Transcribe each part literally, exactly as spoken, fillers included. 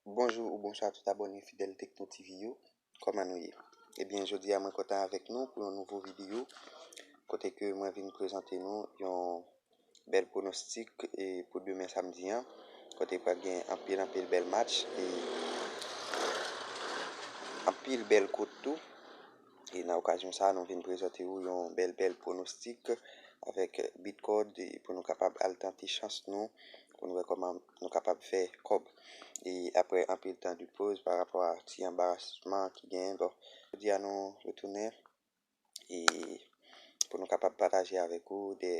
Bonjou ou bonswa tout abòne fidèl Tekno T V yo. Kòman nou ye? Ebyen, jodi a mwen kontan avèk nou pou yon nouvo videyo, kote ke mwen vin prezante nou yon bèl pwonostik e pou demen samdi an, kote pral gen anpil, anpil bèl match e anpil bèl kout tou. E nan okazyon sa a, nou vin prezante ou yon bèl, bèl pwonostik avèk Bitcord e pou nou kapab al tante chans nou, pou nou wè kòman nou kapab fè kòb. E aprè anpil tan de poz pa rapò a ti anbarasman ki genyen, bon, jodi a nou retounen e pou nou kapab pataje avèk ou de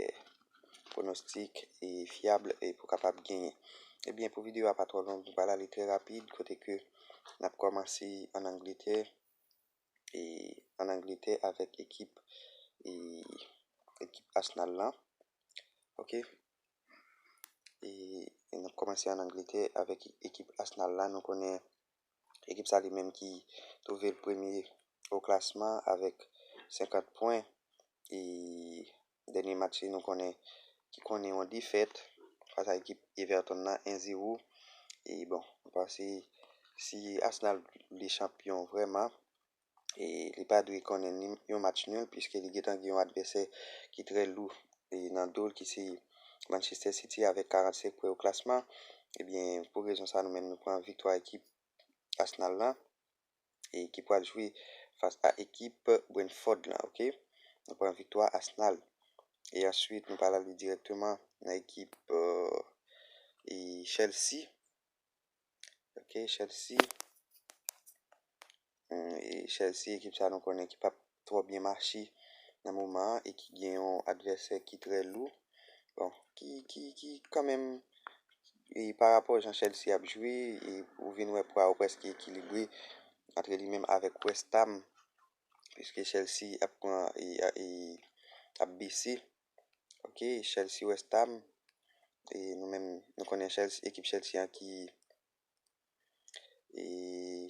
pwonostik e fyab e pou kapab genyen. Ebyen, pou videyo a pa twò long, nou pral ale trè rapid, kote ke n ap kòmanse ann Angletè. E ann Angletè avèk ekip e ekip Arsenal lan. Ok. E n ap kòmanse ann Angletè avèk ekip Arsenal la. Nou konnen ekip sa li menm ki twouve l premye o klasman avèk senkant pwen. E dènye match li nou konnen ki konnen yon defèt fas a ekip Everton nan en zewo. E bon, nou panse si Arsenal vle chanpyon vrèman, e li pa dwe konnen ni yon match nil, piske li gentan gen yon advèsè ki trè lou e nan do l, ki se Manchester City avèk karannsenk pwen o klasman. Ebyen, pou rezon sa, nou menm nou pran viktwa ekip Arsenal lan, e ki pral jwe fas a ekip Brentford lan, ok? Nou pran viktwa Arsenal. E answit, nou pral ale dirèkteman nan ekip, euh, e Chelsea. Ok, Chelsea. Hmm, e Chelsea, ekip sa nou konnen ki p ap twò byen mache nan moman an e ki gen yon advèsè ki trè lou. Bon, ki, ki, ki kanmenm, e pa rapò jan Chelsea ap jwe, e ou vin wè pwa yo prèske ekilibre antre li menm avèk West Ham, piske Chelsea ap pran, e, e ap bese. Ok, Chelsea, West Ham, e nou menm, nou konnen Chelsea, ekip Chelsea an ki, e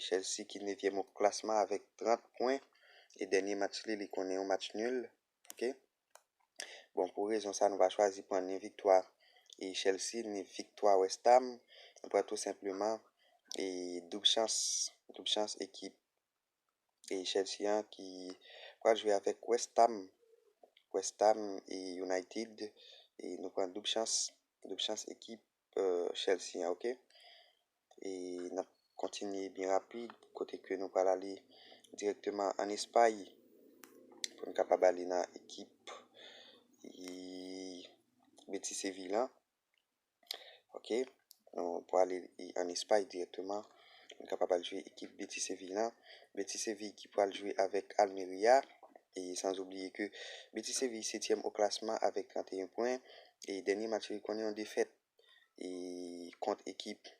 Chelsea ki nevyèm o klasman avèk trant pwen, e dènye match li, li konnen yon match nil, ok? Bon, pou rezon sa, nou pa chwazi pran ni viktwa e Chelsea, ni viktwa West Ham, nou pran tou senpleman e doub chans, doub chans ekip e Chelsea an ki pral jwe avèk West Ham, West Ham e United, e nou pran doub chans, doub chans ekip, euh, Chelsea an, ok? E n ap kontinye byen rapid, kote ke nou pral ale dirèkteman ann Espay, pou nou kapab ale nan ekip, e, Betis Seville lan. Ok, nou pral ale ann Espay dirèkteman. Nou kapab al jwe ekip Betis Seville lan. Betis Seville ki pral jwe avèk Almeria. E san oubliye ke Betis Seville setyèm o klasman avèk trannteyen pwen. E dènye match li konnen yon defèt e kont ekip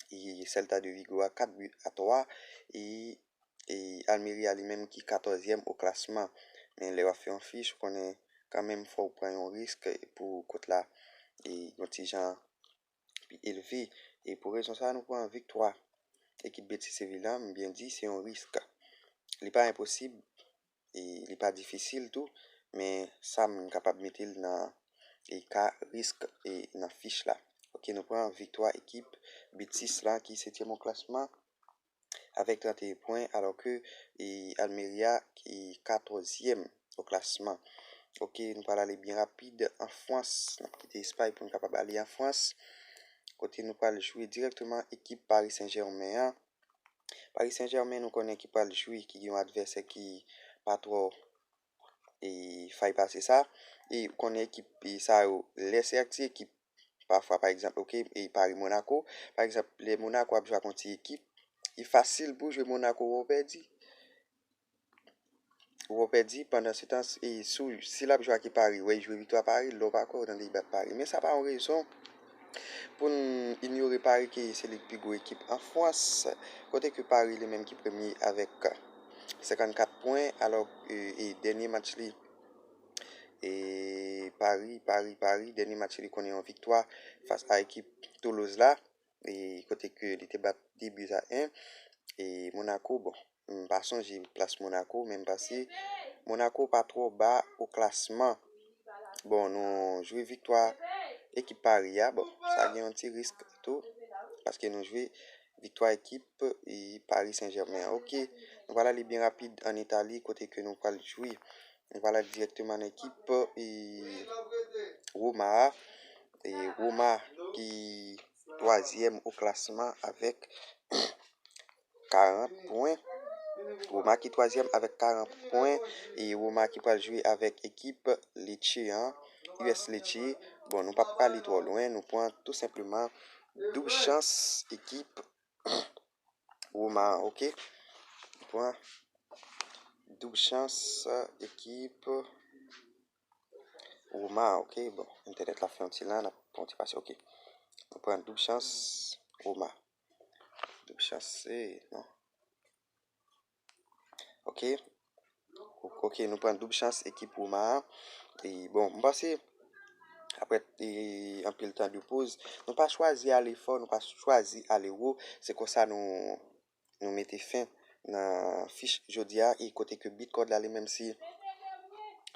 e Celta de Vigo a kat bi a twa. E, e Almeria li menm ki katòzyèm o klasman. Men lè w ap fè yon fich, ou konnen kanmenm fò w pran yon risk pou kot la e yon ti jan pi elve. E pou rezon sa, nou pran viktwa ekip Betis Sevilla, m byen di, se yon risk. Li pa enposib, e li pa difisil tou, men sa m kapab mete l nan e ka risk e nan fich la. Ok, nou pran viktwa ekip Betis la ki setyèm o klasman avèk trannteyen pwen, alò ke e Almeria ki katòzyèm o klasman. Ok, nou pral ale byen rapid an Frans. N ap kite Espay pou nou kapab ale an Frans, kote nou pral jwe dirèkteman ekip Paris Saint-Germain an. Paris Saint-Germain, nou konnen ki pral jwe, ki gen yon advèsè ki pa twò e fay pase sa. E ou konnen ekip e sa yo, lè se ak ti ekip, pafwa, pa egzanp, ok, e Paris Monaco, pa egzanp, lè Monaco ap jwe ak yon ti ekip, li fasil pou jwe Monaco, wè w pèdi. Wè w pèdi, pandan se tan, e sou, si l ap jwe ak Paris, wè, li jwe viktwa Paris, lè w pa kwè, w tande li bat Paris. Men sa pa yon rezon pou n inyore Paris ke se li k pi gwo ekip an Frans, kote ke Paris li menm ki premye avèk senkannkat pwen, alò, e, e dènye match li, e Paris, Paris, Paris, dènye match li konnen yon viktwa fas a ekip Toulouse la, e kote ke li te bat de bi a en, e Monaco, bon, m pa sonje plas Monaco, men m panse Monaco pa twò ba o klasman. Bon, nou jwe viktwa ekip Paris a, bon, sa gen yon ti risk tou, paske nou jwe Viktwa ekip e Paris Saint-Germain. Ok, nou pral ale byen rapid ann Itali kote ke nou pral jwe. Nou pral ale dirèkteman nan ekip e Roma a. E Roma ki twazyèm o klasman avèk karant pwen. Roma ki twazyèm avèk karant pwen. E Roma ki pral jwe avèk ekip Lecce an, U S Lecce. Bon, nou p ap prale twò lwen, nou pran tou senpleman doub chans ekip Roma an, ok? Nou pran doub chans ekip Roma an, ok? Bon, entènèt la fè yon ti lan, n ap pran yon ti pase, ok? Nou pran doub chans Roma. Doub chans, e, non. Ok. Ok, nou pran doub chans ekip Roma a. E, bon, m panse, apre e, anpil tan de poz, nou pa chwazi ale fò, nou pa chwazi ale wo. Se konsa nou, nou mete fen nan fich jodi a. E kote ke bit kòd la, li menm, se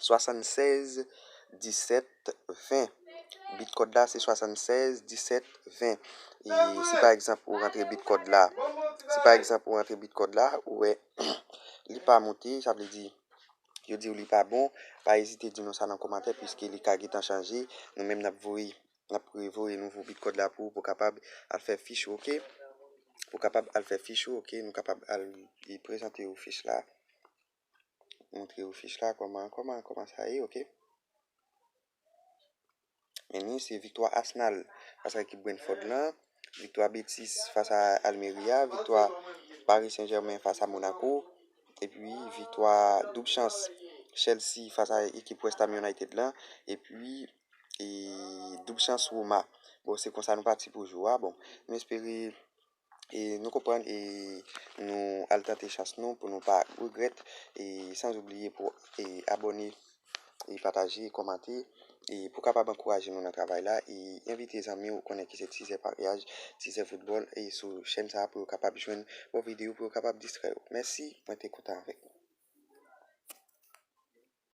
swasannsèz disèt ven. Bit kòd la, se swasannsèz disèt ven. E si pa egzanp, ou rantre bit kòd la, si pa egzanp, ou rantre bit kòd la, ou wè, li pa moute, sa vle di, yo di w li pa bon, pa ezite di nou sa nan kòmantè, piske li ka gentan chanje. Nou menm, n ap voye, n ap revoye nouvo bit kòd la pou ou, pou w kapab al fè fich ou, ok? Pou w kapab al fè fich ou, ok? Nou kapab al prezante yo fich la. Montre yo fich la, kòman, kòman, kòman sa ye, ok? Men ni se viktwa Arsenal fas a ekip Brentford lan, viktwa Betis fas a Almeria, viktwa Paris Saint-Germain fas a Monaco, epi viktwa doub chans Chelsea fas a ekip West Ham United lan, epi e, doub chans Roma. Bon, se konsa nou pati pou jou a. Bon, m espere e, nou konprann e nou al tante chans nou pou nou pa regrèt. E san oubliye pou e, abòne, e pataje, e kòmante, e pou kapab ankouraje nou nan travay la, e envite zanmi w konnen ki se Tizè Paryaj, Tizè Foutbòl, e sou chèn sa a pou yo kapab jwenn bon videyo, pou yo kapab distrè yo. Mèsi, mwen te kontan avèk nou.